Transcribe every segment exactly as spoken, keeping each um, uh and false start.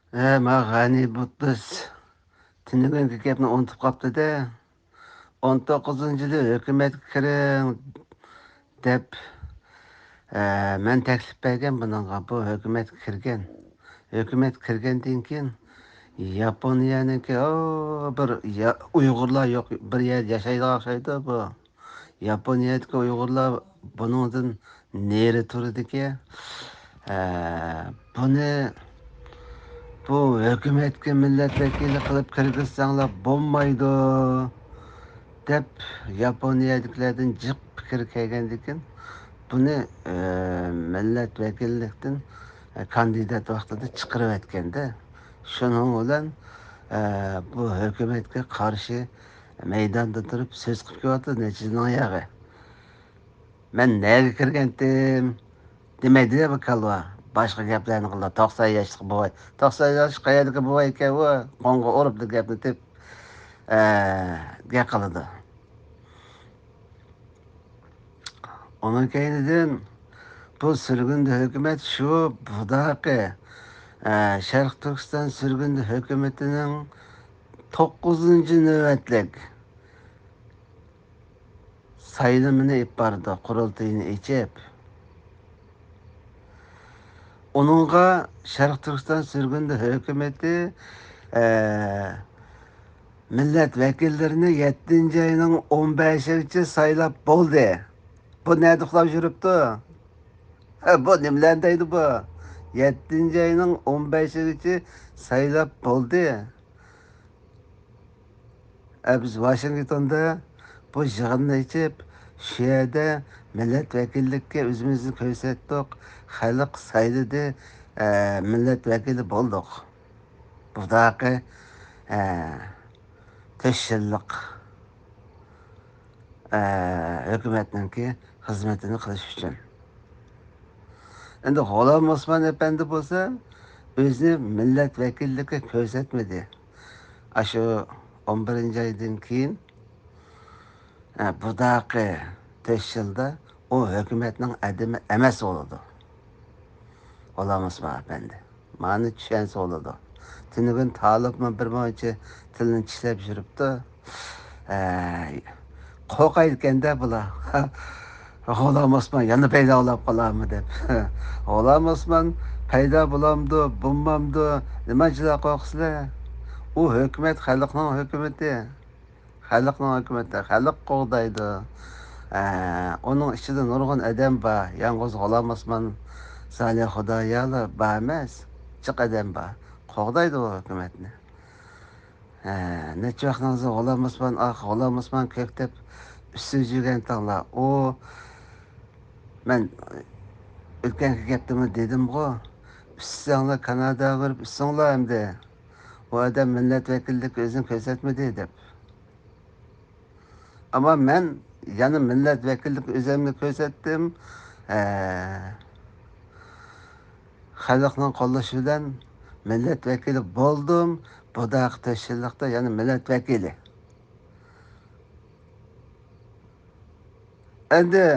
ھە، ما غەنى بۇتلۇس تۈنۈگۈنكى گەپنى ئۇنتۇپ قاپتۇ-دە. ئون توققۇزىنچى يىلى ھۆكۈمەتكە كىرىڭ دەپ، ھە، مەن تەكلىپ بەرگەن بۇنىڭغا. بۇ ھۆكۈمەتكە كىرگەن. ھۆكۈمەتكە كىرگەندىن كېيىن ياپونىيەنىڭكى، ئو، بىر يا-، ئۇيغۇرلار يوق، بىر يەردە ياشايدىغان ئوخشايدۇ بۇ. ياپونىيەدىكى ئۇيغۇرلار بۇنىڭدىن نېرى تۇرىدىكەن. ھە، بۇنى بۇ ھۆكۈمەتكە مىللەت ۋەكىلى قىلىپ كىرگۈزسەڭلار بولمايدۇ، دەپ ياپونىيەدىكىلەردىن جىق پىكىر كەلگەندىكىن، بۇنى، ئە، مىللەت ۋەكىللىكتىن، ئە، كاندىدات ۋاقتىدا چىقىرىۋەتكەندە، شۇنىڭ بىلەن، ئە، بۇ ھۆكۈمەتكە قارشى مەيداندا تۇرۇپ سۆز قىلىپ كېلىۋاتىدۇ نەچچە يىلنىڭ ياغى. مەن نەگە كىرگەنتىم؟ دېمەيدۇ-دە بۇ كالۋا. باشقا گەپلەرنى قىلىدۇ. توقسان ياشلىق بوۋاي. توقسان ياش قەيەردىكى بوۋاي ئىكەن ئۇ؟ قوڭغا ئۇرۇپلا گەپنى تېپىپ، ئە، گەپ قىلىدۇ. ئۇنىڭ كەينىدىن بۇ سۈرگۈندە ھۆكۈمەت شۇ بۇداقى، ئە، شەرقىي تۈركىستان سۈرگۈندە ھۆكۈمىتىنىڭ توققۇزىنچى نۆۋەتلىك سايلىمىنى ئېلىپ بارىدۇ، قۇرۇلتىيىنى ئېچىپ. ئۇنىڭغا شەرقىي تۈركىستان سۈرگۈندە ھۆكۈمىتى، ئە، مىللەت ۋەكىللىرىنى يەتتىنچى ئاينىڭ ئون بەشىگىچە سايلاپ بولدى. بۇ نەدە ئۇخلاپ يۈرۈپتۇ؟ ھە، بۇ نېمىلەرنى دەيدۇ بۇ؟ يەتتىنچى ئاينىڭ ئون بەشىگىچە سايلاپ بولدى. ئە، بىز ۋاشىنگتوندا بۇ يىغىننى ئېچىپ، شۇ يەردە مىللەت ۋەكىللىككە ئۆزىمىزنى كۆرسەتتۇق. خەلق سايلىدى، ئە، مىللەت ۋەكىلى بولدۇق. بۇداقى، ئە، تۆت يىللىق، ئە، ھۆكۈمەتنىڭكى خىزمىتىنى قىلىش ئۈچۈن. ئەمدى غۇلام ئوسمان ئەپەندى بولسا ئۆزىنى مىللەت ۋەكىللىككە كۆرسەتمىدى. ئاشۇ ئون بىرىنچى ئايدىن كېيىن، ئە، بۇداقى تۆت يىلدا ئۇ ھۆكۈمەتنىڭ ئادىمى ئەمەس بولىدۇ. غۇلام ئوسمان ئەپەندى. مانا چۈشەنسە بولىدۇ. تۈنۈگۈن تالىپمۇ بىر مۇنچە تىلنى چىشلەپ يۈرۈپتۇ. ئەي، قورقايدىكەن-دە بۇلار. غۇلام ئوسمان يەنە پەيدا بولاپ قالارمۇ دەپ. غۇلام ئوسمان پەيدا بولامدۇ، بولمامدۇ، نېمانچىلا قورقىسىلەر؟ ئۇ ھۆكۈمەت خەلقنىڭ ھۆكۈمىتى. خەلقنىڭ ھۆكۈمىتى، خەلق قوغدايدۇ. ئە، ئۇنىڭ ئىچىدە نۇرغۇن ئادەم بار. يالغۇز غۇلام ئوسمان، سالىھ خۇدايارلار بار ئەمەس. جىق ئادەم بار. قوغدايدۇ ئۇ ھۆكۈمەتنى. ئە، نەچچە ۋاقتىڭىزدا غۇلام ئوسمان ئاخ، غۇلام ئوسمان كۆك دەپ ئۈستىگە يۈگۈرگەنتىڭلار. ئۇ، مەن ئۆتكەنكى گەپتىمۇ دېدىمغۇ، ئۈسسەڭلار كاناداغا بېرىپ ئۈسسۈڭلار ئەمدى. ئۇ ئادەم مىللەت ۋەكىللىكى ئۆزىنى كۆرسەتمىدى دەپ. ئەمما مەن يەنە مىللەت ۋەكىللىكى ئۆزۈمنى كۆرسەتتىم. ھە. خەلقنىڭ قوللىشى بىلەن مىللەت ۋەكىلى بولدۇم. بۇداقى تۆت يىللىقتا يەنە مىللەت ۋەكىلى. ئەمدى،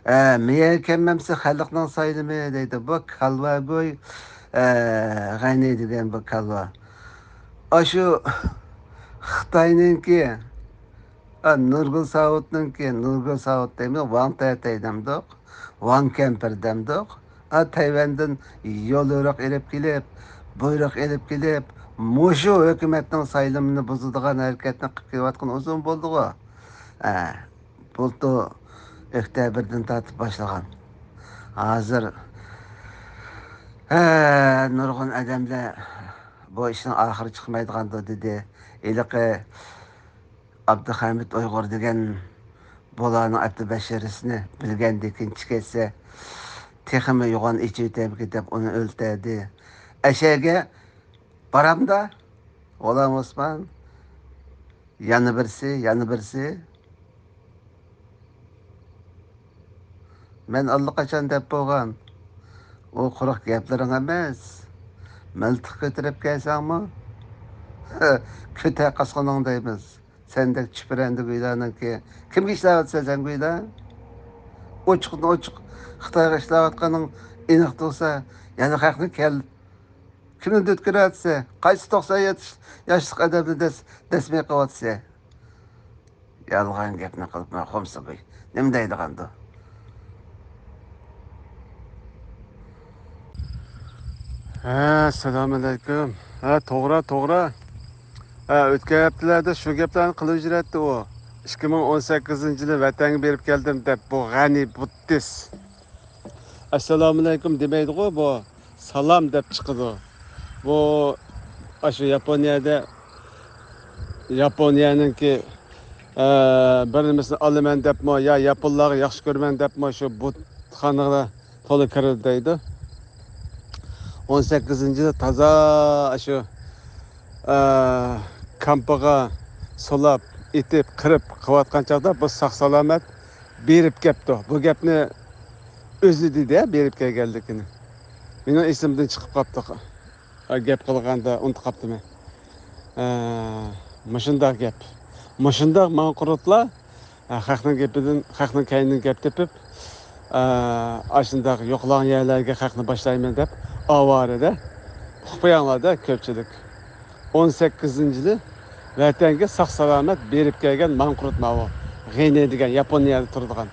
ئە، مېيەگە كەلمەمسە خەلقنىڭ سايلىمى دەيدۇ. بۇ كالۋاگوي، ئە، غەنى دېگەن بۇ كالۋا. ئاشۇ خىتاينىڭكى، ئا، نۇرگۈل ساۋۇتنىڭكى، نۇرگۈل ساۋۇت دەيمىز، ۋاڭ تەتەي دەمدۇق، ۋاڭ كەمپىر دەمدۇق. ئا، تەيۋەندىن يول يورۇق ئېلىپ كېلىپ، بۇيرۇق ئېلىپ كېلىپ، مۇشۇ ھۆكۈمەتنىڭ سايلىمىنى بۇزىدىغان ھەرىكەتنى قىلىپ كېلىۋاتقىنى ئۇزۇن بولدىغۇ. ئە، بۇلتۇر ئۆكتەبىردىن تارتىپ باشلىغان. ھازىر، ھە، نۇرغۇن ئادەملەر بۇ ئىشنىڭ ئاخىرى چىقمايدىغاندۇ دېدى. ھېلىقى ئابدۇخەمىت ئۇيغۇر دېگەن بۇلارنىڭ ئابدۇبەشىرىسىنى بىلگەندىن كېيىن چىقىپ كەتسە، تېخىمۇ يوغان ئېچىۋېتەمكى دەپ ئۇنى ئۆلتۈردى. ئەشەگە بارامدا، غۇلام ئوسمان، يەنە بىرسى، يەنە بىرسى. مەن ئاللىقاچان دەپ بولغان. ئۇ قۇرۇق گەپلىرىڭ ئەمەس. مىلتىق كۆتۈرۈپ كەلسەڭمۇ، كۆتەر قاسقىنىڭ دەيمىز. سەندەك چۈپرەندە گۇيلارنىڭكى. كىمگە ئىشلەۋاتىسەن سەن گۇيلا؟ ئوچۇقتىن ئوچۇق خىتايغا ئىشلەۋاتقىنىڭ ئېنىق تۇرسا، يەنە خەقنى كەل-، كىمنى دۈتكۈرەتسە؟ قايسى توقسان يەتتە ياشلىق ئادەمنى دەس-، دەسمىي قىلىۋاتسە؟ يالغان گەپنى قىلىپ، مانا خۇمسىبۇي نېمە دەيدىغاندۇ؟ ھە، ئەسسالامۇئەلەيكۇم. ھە، توغرا، توغرا. ھە، ئۆتكەن ھەپتىلەردە شۇ گەپلەرنى قىلىۋېرەتتى ئۇ. ئىككى مىڭ ئون سەككىزىنچى يىلى ۋەتەنگە بېرىپ كەلدىم دەپ، بۇ غەنى بۇددىست. ئەسسالامۇئەلەيكۇم دېمەيدىغۇ بۇ. سالام دەپ چىقىدۇ. بۇ، ئاشۇ ياپونىيەدە، ياپونىيەنىڭكى، ئە، بىر نېمىسىنى ئالىمەن دەپمۇ، يا ياپونلارغا ياخشى كۆرىمەن دەپمۇ، شۇ بۇتخانىغا تولا كىرىدۇ دەيدۇ. ئون سەككىزىنچى يىلى تازا ئاشۇ، ئە، كامپىغا سولاپ، ئېتىپ، قىرىپ قىلىۋاتقان چاغدا بۇ ساق-سالامەت بېرىپ كەپتۇ. بۇ گەپنى ئۆزى دېدى، بېرىپ كەلگەنلىكىنى. مېنىڭ ئېسىمدىن چىقىپ قاپتۇ. گەپ قىلغاندا ئۇنتۇپ قاپتىمەن. ئە، مۇشۇنداق گەپ. مۇشۇنداق ماڭقۇرتلار، ئە، خەقنىڭ گېپىدىن، خەقنىڭ كەينىدىن گەپ تېپىپ، ئە، ئاشۇنداق يوقىلاڭ يەرلەرگە خەقنى باشلايمەن دەپ ئاۋارىدە. ئۇقۇپ قويۇڭلار-دە كۆپچىلىك. ئون سەككىزىنچى يىلى ۋەتەنگە ساق-سالامەت بېرىپ كەلگەن ماڭقۇرت ماۋۇ. غېنى دېگەن ياپونىيەدە تۇرىدىغان.